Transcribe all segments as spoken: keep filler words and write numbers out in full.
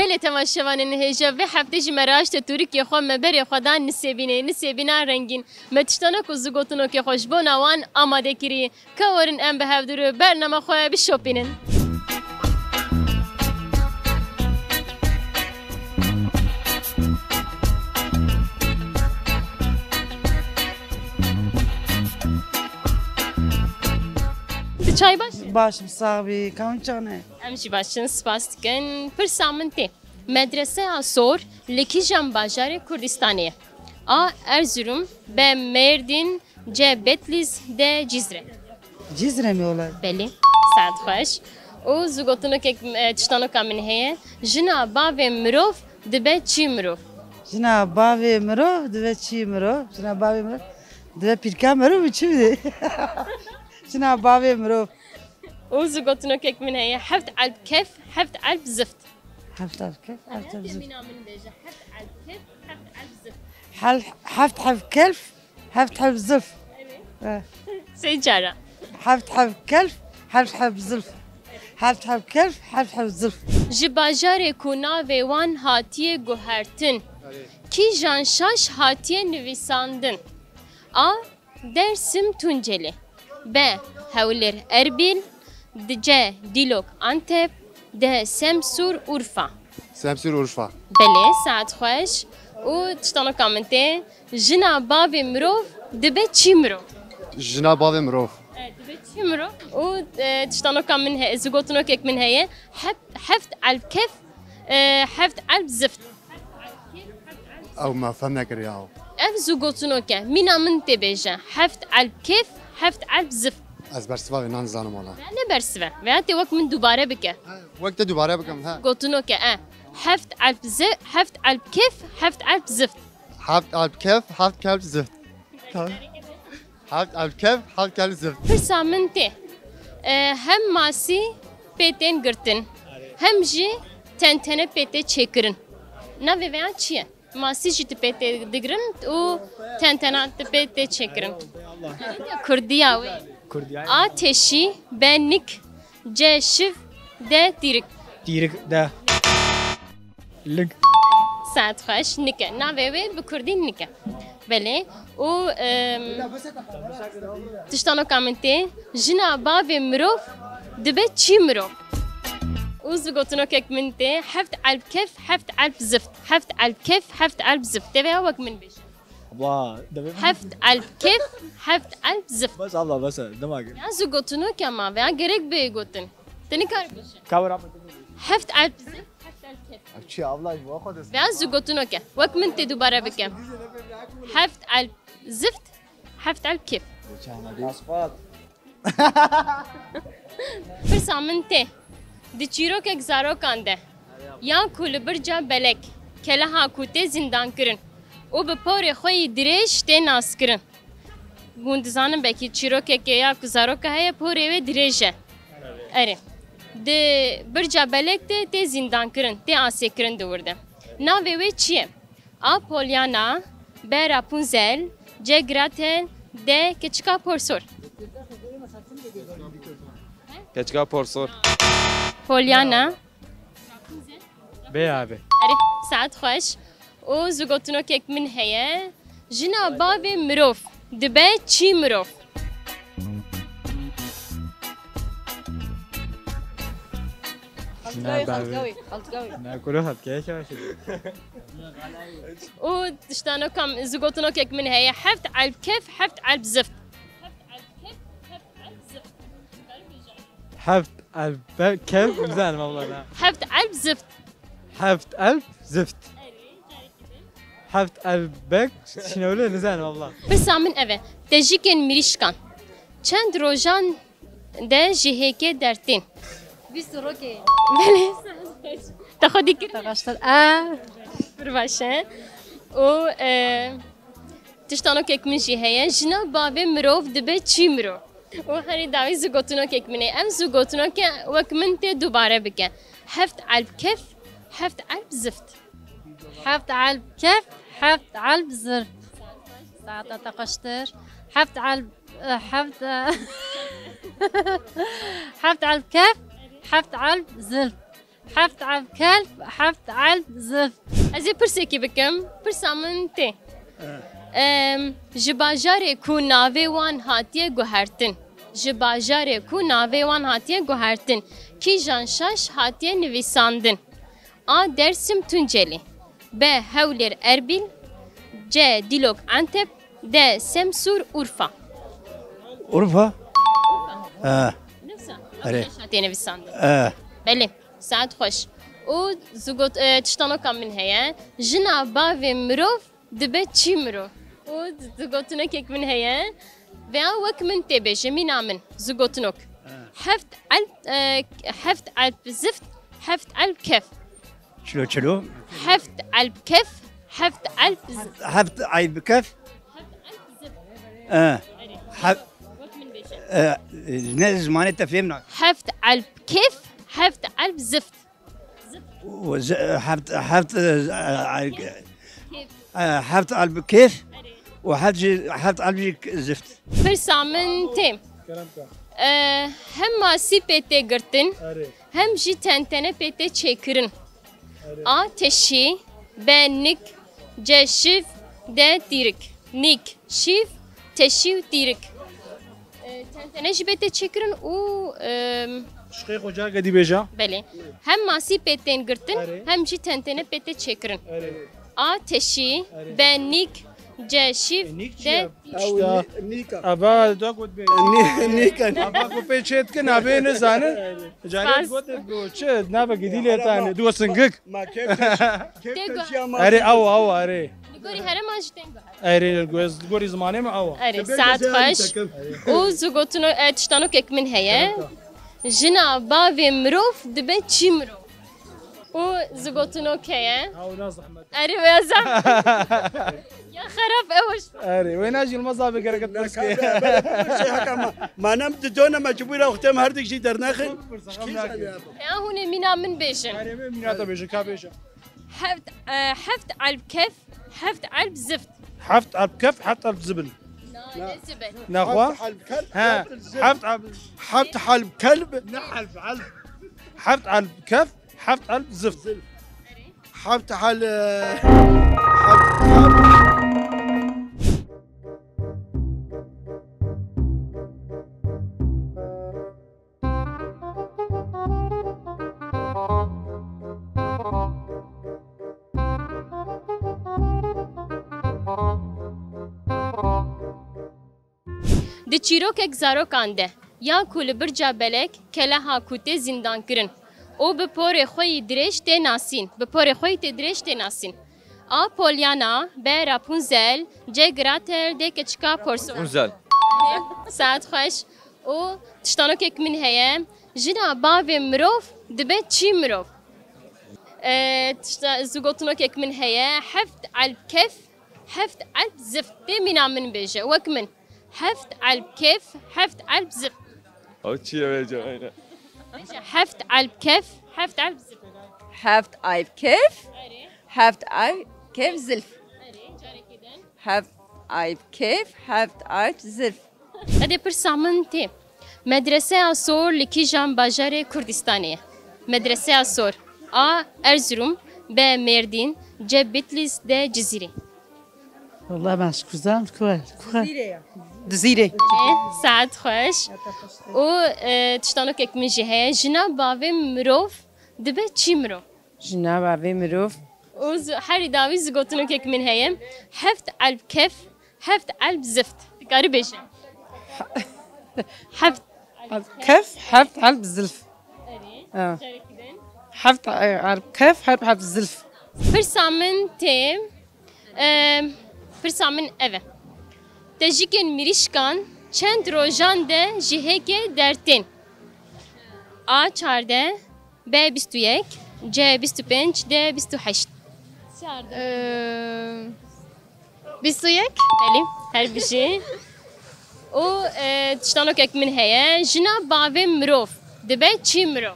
Lê temaşevanên hêja vê heftê jî me raşte tûrikê xwe me berê xwe da Nisêbînê, Nisêbîna rengîn. Me tiştanok û zigotinokê xwe ji bona wan amade kirî. Ke werin em bi hevdû re bernama xwe bişopînin. Tu çay baş? Baş im, sax bî. Ka hûn çawa ne? Em jî baş in, spas dikin. Pirsa min tê. Medreseya Sor li kîjan bajarê Kurdistanê ye? A. Erzurum, B. Mêrdîn, C. Betlîs, D. Cizre. Cizre mi ola? Belê, saet xweş. Û zigotinokek, e, tiştanoka min heye. Jina bavê mirov dibe çi mirov? Jina bavê mirov dibe çi mirov? Jina bavê mirov dibe pîrka mirov û çi bide? Jina bavê mirov. Û zigotinokek min heye. Heft elp kef, heft elp zift. Heft elf kef, heft elf zif. Mîna min bêje, heft elf kef, heft elf zif. Hel-, heft heb kelf, heft heb zif. Evet. Eh. Sê cara. Heft heb kelf, heft heb zif. Heft heb kelf, heft heb zif. Ji bajarê ku navê wan hatiye guhertin, kîjan şaş hatiye nivîsandin? A. Dersim Tunceli. B. Hewlêr Erbîl. D. C. Dîlok Antep. D. Semsûr Urfa. Semsûr Urfa. Belê, saet xweş. Û tiştanoka min tê. Jina bavê mirov dibe çi mirov? Jina bavê mirov. E, dibe çi mirov? Û, e, tiştanoka min he-, zigotinokek min heye. Heft, heft elf kef, e, heft elf zift. Ew me fehm nekiriya. Ev zû gotinok e. Mîna min tê bêje. Heft elp kêf, heft elp zif. Ez bersiva vê nan zanim wala. Veya ne bersive. Veya tê wek min dubare bike. Wek te dubare bikim, he. Gotinok e, e. Heft elp zi-, heft elp kêf, heft elp zift. Heft elp kêf, heft elp zift. Tamam. Heft elp kêf, heft elp zift. Pirsa min tê. E, hem masî pê tên girtin, hem jî tentene pê tê çêkirin. Navê veyan çi ye? Masî jî tu pê tê digirin û tentena tu pê tê çêkirin. Kurdiya wê. Kurdiya. A teşî, B nik, C şiv, D tîrik. Tîrik, D. Lik. Saet xweş, nik e. Navê wê bi kurdî nik e. Belê. Û, em, tiştanoka min tê. Jina bavê mirov dibe çi mirov? Û zigotinokek min tê. Heft elp kef, heft elp zift. Heft elp kef, heft elp zift. Tê veya wek min bêje. Abla, demê Heft elp kef, heft elp zift. Bes abla, bes e. Dema gir. Ya zigotinok e ma veya gerek bê gotin. Te nikar bêje. Kawra. Heft elp zift, heft elp kef. Ev çi abla, ji bo xwe dest. Veya zigotinok e. Wek min tê dubare bikim. Heft elp zift, heft elp kef. Asfalt. Pirsa min tê. Di çîrokek zarokan de, ya ku li birca belek keleha ku tê zîndankirin û bi porê xwe yî dirêj tê naskirin. Hûn dizanin belkî çîrokekê ya ku zaroka heye porê wê dirêj e. Erê. Di birca belek de tê zîndankirin, tê asêkirin di wir de. Navê wê çi ye? A. Pollyanna, B. Rapunzel, C. Gretel, D. Keçika Porsor. Keçika Porsor. Pollyanna. B abi. Erê, saet xweş. Û zigotinokek min heye. Jina bavê mirov dibe çi mirov? Jina bavê. Ne kuru hat ke şaşır. Û tiştanoka min, zigotinokek min heye. Heft elp kef, heft elp zift. Heft elp kef, heft elp zift. Heft elp kef, nizanim abla. Heft elp zift. Heft elp zift. Heft elbek şinewle nizanim abla. Pirsa min ev e. Tejikên mirîşkan çend rojan de ji hêkê dertên? Bîst rokê. Belê. Te xwe dikir? Te xweştir. A. Pir baş e. Û, e, tiştanokek min jî heye. Jina bavê mirov dibe çi mirov? Û herî dawî zigotinokek min ê. Em zigotinokê wek min tê dubare bike. Heft elp kef, heft elp zift. Heft elp kef, heft elp zift. Saeta te xweştir. Heft elp, e, heft, e, heft elp kef, heft elp zift. Heft elb kelb, heft elb zift. Ez ê pirsekî bikim. Pirsa min tê. Em, ji bajarê ku navê wan hatiye guhertin. Ji bajarê ku navê wan hatiye guhertin. Kîjan şaş hatiye nivîsandin? A. Dersim Tuncelî. B. Hewlêr Erbîl. C. Dîlok Enteb. D. Semsûr Urfa. Urfa? He. Nifsa. Erê. Şaş hatiye nivîsandin. He. Belê. Saet xweş. Û zigot, e, tiştanoka min heye. Jina bavê mirov dibe çî mirov? Û zigotinokek min heye. Veya wek min tê bêje, mîna min. Zigotinok. Heft elb, e, heft elb zift, heft elb kef. Çilo çilo. Heft elb kef, heft elb zift. Heft ayb kef. He. Heft, Wek min bêje. e, ne zimanê te fêm na. Heft elb kef, heft elb zift. Û ze- Heft, heft, e, ay- e, heft alb kef. Û heft jî, heft alb jî zift. Pirsa min tê. E, hem masî pê tê girtin, hem jî tentene pê tê çêkirin. A. Teşî. B. Nik. C. Şîv. D. Tîrik. Nik, şîv, teşî û tîrik. E, tentene jî bê tê çêkirin û, e, Şiqê xwe careke dî bêje. Belê. Hem masî pê tên girtin, Erê. Hem jî tentene pê tê çêkirin. Erê. A. Teşî. Erê. B. Nik. C. Şîv. E, nik çi D. ye? Tîrik. Ew Nika. Eva da got bê. Ni- Nika. Eva ku pê çê dikin, navê nizanin. Carê Spas. Got bi çi? Nave gidî lê tane. Duwa singik. Ma kêf teşiya ma. Erê, aw, aw, erê. Li gorî herêma jî tên guher. Erê, goz, gorî zimanê mi awa. Erê, saet xweş. Û zûgotino, e, tiştanokek min heye. Jina bavê mirov dibe çî mirov? Û zûgotinok heye. Aw, ne zahmet. Erê, wê zahmet. Ya xerab, ew hoş. Erê, wê ne jî li me zafê gereket pirs ke. Haka ma, ma nem didone mecbûra xwe tem her dik jî dernexin. Ya hûn ê mîna min bêjin. Erê, wê mîna te bêjin, ka bêjin. Heft, e, heft elb kef, heft elb zift. Heft elb kef, heft elb zibil. Na, ne zibil. Nexwe? Halb kel. He, heft elb. Heft halb kelb. Ne elb, elb. Heft elb kef, heft elb zift. Heft hal. Heft hal. Di çîrokek zarokan de, ya ku li Birca Belek keleha ku tê zîndankirin û bi porê xwe yî dirêj tê nasîn, bi porê xwe yî tê dirêj tê nasîn. A. Polyana, B. Rapunzel, C. Gretel, D. Keçika Porso. Rapunzel. Saet xweş. Û tiştanokek min heye, jina bavê mirov dibe çî mirov? E, tişta, zûgotinokek min heye, heft elb kef, heft elb zift. Tê mîna min bêje, wek min. Heft elb kef, heft elb zift. Ew çi ye wê cayne? Bêje, heft elb kef, heft elb zift. Heft ayb kef, Erê, heft ayb kef zilf. erê, carekê din. Heft ayb kef, heft ayb zilf. Edê pirsa min tê. Medreseya Sor li kîjan bajarê Kurdistanê ye? Medreseya Sor. A. Erzurum, B. Mêrdîn, C. Bitlîs, D. Cizîrê. Wallah ben şikuzan kuer. Kuer. Dizîrê. Saet xweş. Û, e, tiştanokek min jî heye. Jina bavê mirov dibe çî mirov? Jina bavê mirov. Û zu- herî dawî zûgotinokek min heye. Heft elb kef, heft elb zift. Dikarî bêje. Heft. Kef, heft elb zilf. Ha. Heft elb kef, heft elb zilf. Pirsa min tê. E, pirsa min ev e. Tejikên mirîşkan çend rojan de ji hêkê dertên? A. Çardeh, B. Bîst û yek, C. Bîst û pênc, D. Bîst û heşt. Eee, bîst û yek. Belê, her bijî. Û, e, tiştanokek min heye, jina bavê mirov dibe çî mirov?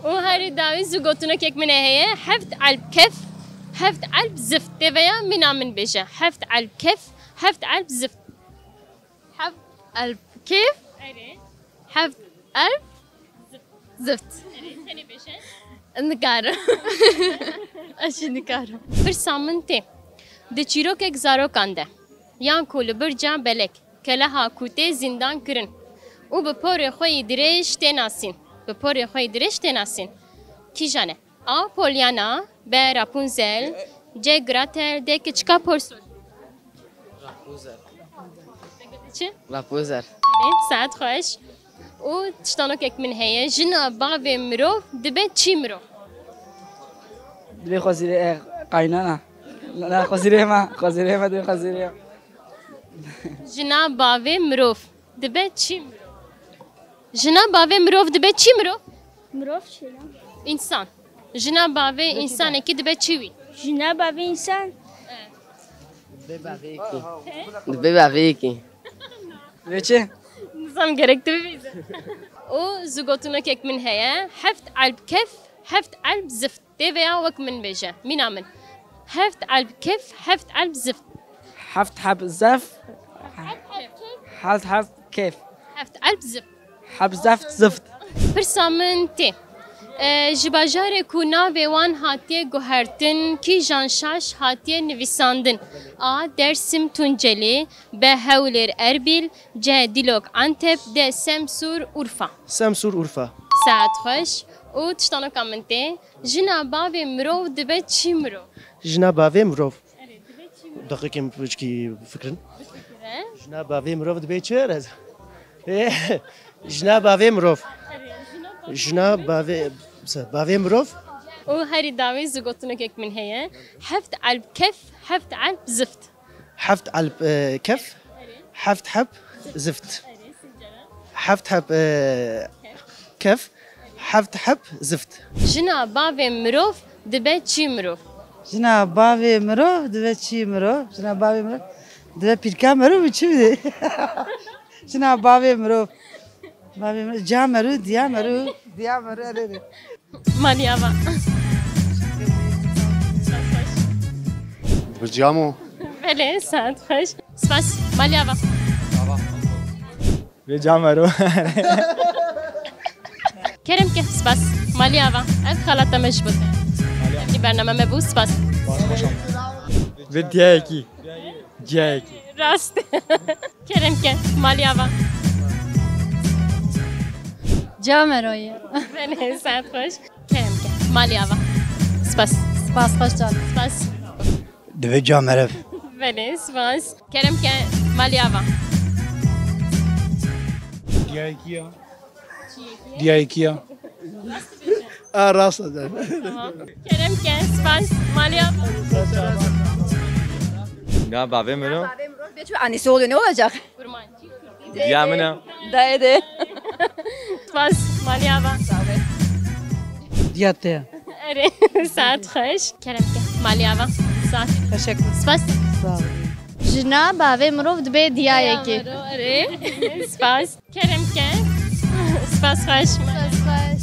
Û herî dawî zûgotinokek min heye, heft elb kef, heft elb zift. Tê veya mîna min bêje. Heft elb kef, heft elb zift. Heft elb kef. Erê. Heft elb. Zift. Nikarim. Ez jî nikarim. Pirsa min tê. Di çîrokek zarokan de, yan ku li birca belek keleha ku tê zîndan kirin û bi porê xwe yî dirêj tê nasîn. Bi porê xwe yî dirêj tê nasîn. Kîjan e? A. Pollyanna, B. Rapunzel, C. Gretel, D. Keçika Porsor. Rapunzel. Çi? Rapunzel. Saet xweş. Û tiştanokek min heye. Jina bavê mirov dibe çi mirov? Dibe xwezîrê, e, qaynana. Na, xwezîrê me, xwezîrê me dibe xwezîrê. Jina bavê mirov dibe çi mirov? Jina bavê mirov dibe çi mirov? Mirov çi lan? Însan. Jina bavê însanekî dibe çi wî? Jina bavê însan. Dibe bavê yekî. Dibe bavê yekî. Dibe çi? Nizam gerek tu bibîze. Û zigotinokek min heye. Heft elb kef, heft elb zift. Tê vêya wek min bêje. Mîna min. Heft elb kef, heft elb zift. Heft heb zef. Heft heb kef. Heft elb zift. Heb zeft zift. Pirsa min tê. E, ji bajarê ku navê wan hatiye guhertin, kîjan şaş hatiye nivîsandin? A. Dersim Tuncelî, B. Hewlêr Erbîl, C. Dîlok Antep, D. Semsûr Urfa. Semsûr Urfa. Saet xweş. Û tiştanoka min tê. Jina bavê mirov dibe çi mirov? Jina bavê mirov. Erê, dibe çi mirov? Deqîqê min piçkî fikirin. He? Jina bavê mirov dibe çi? Jina bavê mirov. Erê, jina bavê Jina bavê, se, bavê mirov. Û herî dawî zigotinokek min heye. Heft elb kef, heft elb zift. Heft elb, e, kef, heft heb zift. Heft heb, e, kef, heft heb zift. Jina bavê mirov dibe çi mirov? Jina bavê mirov dibe çi mirov? Jina bavê mirov dibe pîrka mirov û çi bide? Jina bavê mirov. Bavê mirov, ca mirov, diya mirov, diya mirov, erê, erê. Malî ava. Bircî amo. Belê, saet xweş. Spas. Malî ava. Vê ca mero. Kerem ke, spas. Malî ava. Ev xalata me ji bo te. Ev bername me bû, spas. Vê diyayekî. Diyayekî. Rast. Kerem ke, malî ava. Ca mero ye. Belê, saet xweş. Kerem ke, malî ava. Spas. Spas, xweş can. Spas. Divê ca merev. Belê, spas. Kerem ke, malî ava. Diyayekî ya. Diyayekî ya. A, rast e. Tamam. Kerem ke, spas. Malî ava. Na bavê min o. Bavê mirov bê çi anî soğudu ne olacak? Kurmancî. Diya min e. Dayê de. Spas. Malî ava. Diya te. Erê, saet xweş. Kerem ke. Malî ava. Saet. Teşekkür. Spas. Sağ ol. Jina bavê mirov dibe diyayekî. Erê. Spas. Kerem ke. Spas xweş. Spas xweş.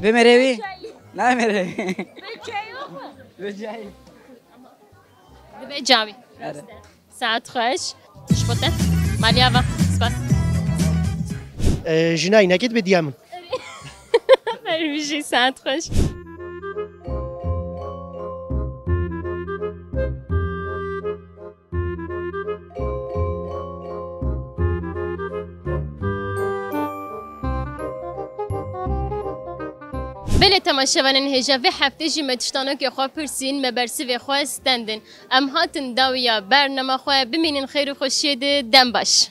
Vê merevî. Na merevî. Vê çayî. Dibe cawî. Erê. Saet xweş. Ji bo te. Malî ava. Spas. Ee, jina înekê dibe diya min. Her bijî, saet xweş. Belê temaşevanên hêja, vê heftê jî me tiştanokê xwe pirsîn, me bersivê xwe stendin. Em hatin dawiya bernama xwe, bimînin xêr û xweşiyê de, dem baş.